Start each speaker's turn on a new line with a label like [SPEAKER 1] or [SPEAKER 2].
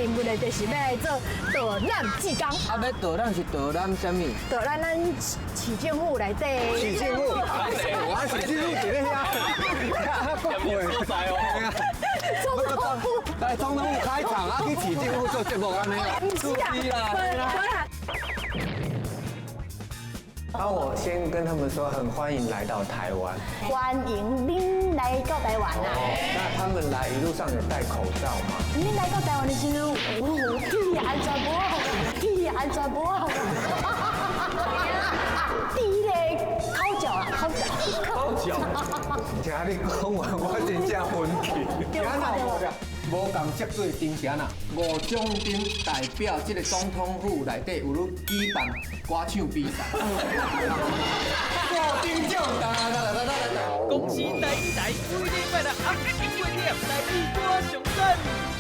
[SPEAKER 1] 身份咧，就是欲來做導覽志工。
[SPEAKER 2] 啊，欲導覽是導覽啥物？
[SPEAKER 1] 導覽咱市政府內底。
[SPEAKER 3] 市政府，我市政府佇咧遐，遐國會。
[SPEAKER 1] 總統府。
[SPEAKER 3] 來總統府開場啊，去市政府做節目按呢。
[SPEAKER 1] 毋是啊，無啦。
[SPEAKER 3] 啊，我先跟他們說，很歡迎來到台灣。
[SPEAKER 1] 歡迎恁來到台灣啊！
[SPEAKER 3] 那他們來一路上有戴口罩嗎？
[SPEAKER 1] 恁來到台灣的時陣，有戴安全帽，戴安全帽，戴咧口罩啊，口罩。
[SPEAKER 3] 口罩。聽你講完，我真正昏去。無仝色水燈是按怎？五種燈代表這個總統府內底有咧舉辦歌唱比賽。五燈獎，噠噠噠噠噠噠。
[SPEAKER 4] 公視第一台每禮拜六暗時8點，台語歌上讚。